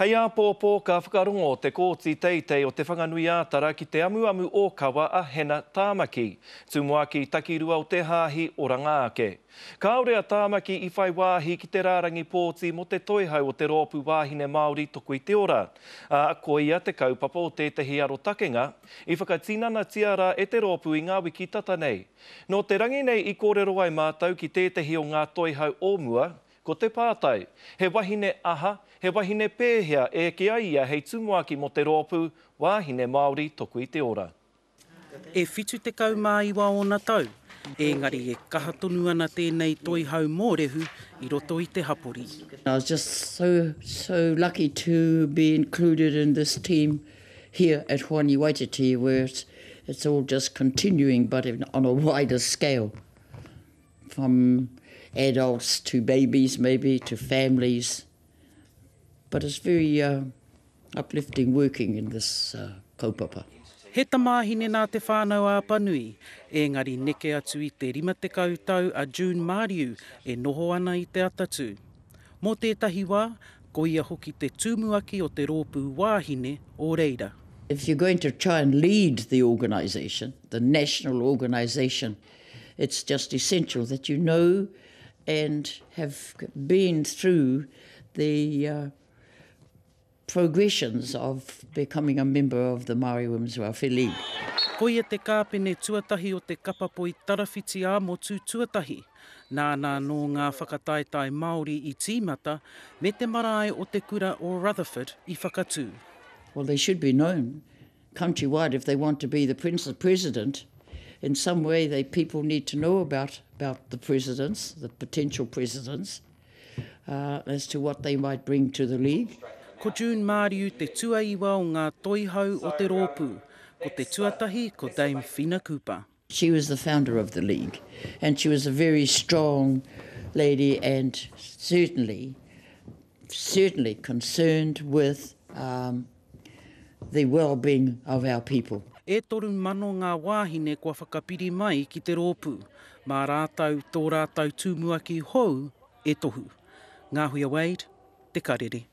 Hei āpōpō ka whakarongo te Kōti Teitei o Te Whanganui-ā-Tara ki te amuamu ōkawa a Hena Tāmaki, tumuaki takirua o te hāhi Oranga Ake. Kāore a Tāmaki i whai wāhi ki te rārangi pōti mō te toihau o te Rōpū Wāhine Māori Toko i te Ora, ā, koia te kaupapa o tētehi arotakenga i whakatinanatia rā e te rōpū i ngā wiki tata nei. Nō te rangi nei i kōrero ai mātou ki tētehi o ngā toihau o mua, Ko te pātai, he wahine aha, he wahine pēhea e eke ai ia hei tumuaki mō te rōpū Wāhine Māori Toku i te Ora? E 79 ōna tau, ēngari e kaha tonu ana tēnei toihau mōrehu i roto i te hapori. I was just so, so lucky to be included in this team here at Hoani Waititi where it's, it's all just continuing but on a wider scale. From adults to babies maybe to families but it's very uh, uplifting working in this uh, kaupapa. He tamāhine nā Te Whānau-a-Apanui, ēngari neke atu i te 50 tau a June Mariu e noho ana i Te Atatū. Mō tētahi wā, ko ia hoki te tumuaki o te rōpū wāhine o reira. If you're going to try and lead the organisation, the national organisation, It's just essential that you know and have been through the uh, progressions of becoming a member of the Māori Women's Welfare League. Koia te kāpene tuatahi o te kapa poi tarawhiti ā-motu tuatahi. Nāna anō ngā whakataetae Māori i tīmata, me te marae o te kura o Rutherford i whakatū. Well, they should be known countrywide if they want to be the president. In some way, they people need to know about, about the presidents, the potential presidents, uh, as to what they might bring to the league. Ko June Mariu te tuaiwa o ngā toihau o te rōpū. Ko te tuatahi ko Dame Whina Cooper. She was the founder of the league and she was a very strong lady and certainly, certainly concerned with um, the well-being of our people. E 3,000 ngā wāhine kua whakapiri mai ki te rōpū. Mā rātou tō rātou tumuaki hou e tohu. Ngāhuia Wade, Te Karere.